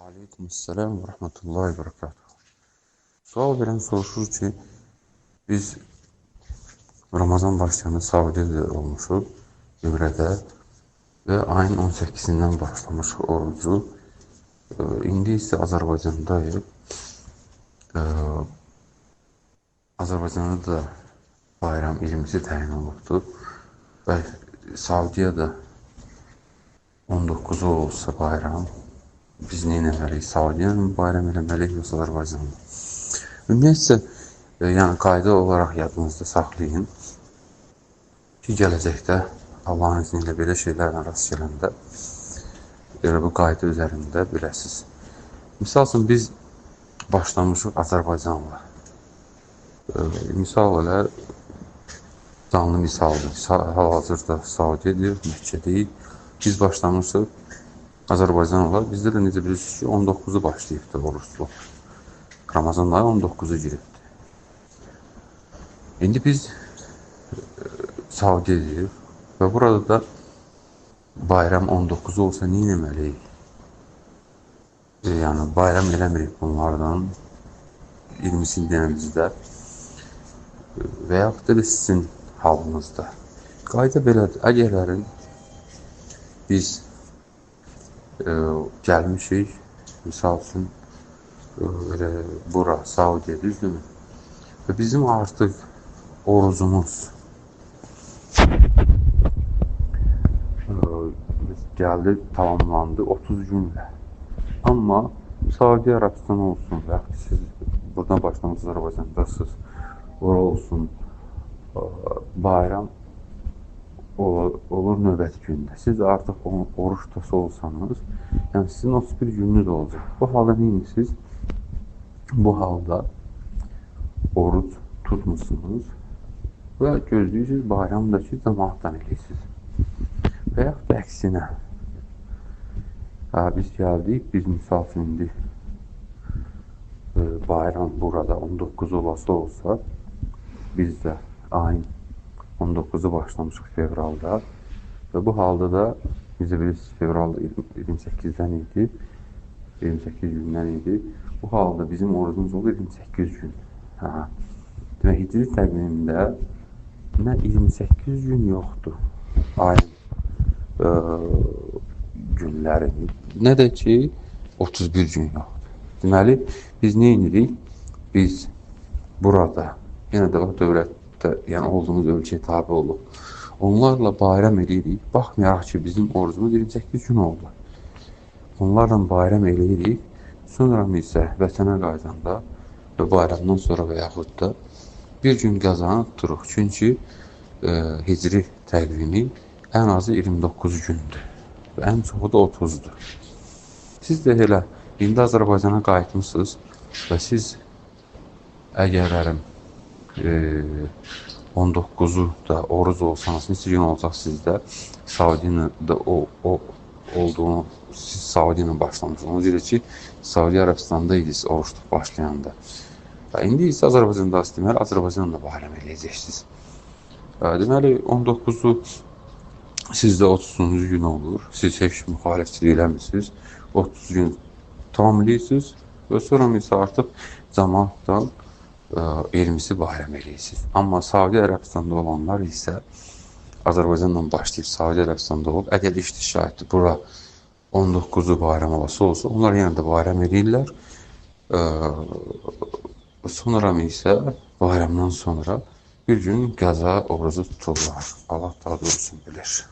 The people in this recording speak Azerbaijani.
Aleykümselam ve rahmetullahi ve berekatuhu. Sual verən soruşur ki, biz Ramazan başlayanda Saudiyyədə olmuşuq, Ümrədə və ayın 18-dən başlamışıq orucu. İndi isə Azərbaycandayıq. Azərbaycanda da bayram 20-si təyin olubdur və Saudiyyədə 19-u olsa bayram, biz nə etməliyik? Saudiyyənin bayram eləməliyik yoxsa Azərbaycanla? Ümumiyyətcə, yəni qayda olaraq yadınızda saxlayın ki, gələcəkdə Allahın izni ilə belə şeylərlə rast gələndə elə bu qayda üzərində biləsiniz. Misal üçün, biz başlamışıq Azərbaycanla. Misal elə canlı misaldır. Hal-hazırda Saudiyyədir, Məkkədəyik. Biz başlamışıq Azərbaycanla. Bizdə də necə bilirsiniz ki, 19-u başlayıbdır orucluq. Ramazan ayı 19-u giribdir. İndi biz Saudiyyədəyik və burada da bayram 19-u olsa nə etməliyik? Yəni bayram eləmirik bunlardan 20-sini deyən bizdə və yaxud da sizin halınızda. Qayda belədir. Əgərlərin biz gəlmişik, misal üçün elə bura, Saudiya, düzdürmü? Və bizim artıq orucumuz gəldi, tamamlandı 30 günlə. Amma Saudiya Ərəbistanı olsun və yaxud siz buradan başlamışsınız, Azərbaycandasınız, ora olsun, bayram olur növbəti gündə. Siz artıq oruç tutası olsanız, yəni sizin 31 gününüz olacaq. Bu halda nə edirsiniz? Bu halda oruc tutmuşsunuz və gözləyirsiniz bayramdakı cəmaatdan eləyirsiniz. Və yaxud da əksinə. Biz gəldik, biz misal üçün indi bayram burada 19 olası olsa, biz də ayın 19-u başlamışıq fevralda və bu halda da necə bilirsiniz, fevralda 28-dən idi, 28 gündən idi. Bu halda bizim orucumuz oldu 28 gün. Demək, hicri təqvimində nə 28 gün yoxdur ayın günləri, nə də ki 31 gün yoxdur. Deməli, biz nə edirik? Biz burada yenə də o dövlətdə, yəni olduğumuz ölkəyə tabi olduq. Onlarla bayram eləyirik. Baxmayaraq ki, bizim orucumuz 28 gün oldu. Onlarla bayram eləyirik. Sonra isə vətənə qayıdanda və bayramdan sonra və yaxud da bir gün qəzanı tuturuq. Çünki hicri təqvimi ən azı 29 gündür və ən çoxu da 30-dur. Siz də elə indi Azərbaycana qayıtmışsınız və siz əgərlərim 19-u da oruc olsanız, neçə gün olacaq sizdə? Saudiyyədə o olduğunu, siz Saudiyyələ başlamışsınız. Ona görə ki, Saudiya Ərəbistanda idiniz orucluq başlayanda. İndi isə Azərbaycandasınız, deməli, Azərbaycanla bayram eləyəcəksiniz. Deməli, 19-u sizdə 30-cu gün olur. Siz heç müxalifçilik eləmirsiniz. 30 gün tamamlayırsınız və sonra isə artıq cəmaatdan 20-si bayram eləyirsiniz. Amma Saudiya Ərəbistanda olanlar isə Azərbaycanla başlayıb Saudiya Ərəbistanda olub, əgər işdir şahiddir, bura 19-u bayram olası olsa, onlar yenə də bayram eləyirlər. Sonra isə bayramdan sonra bir gün qəza orucu tuturlar. Allah daha doğrusunu bilir.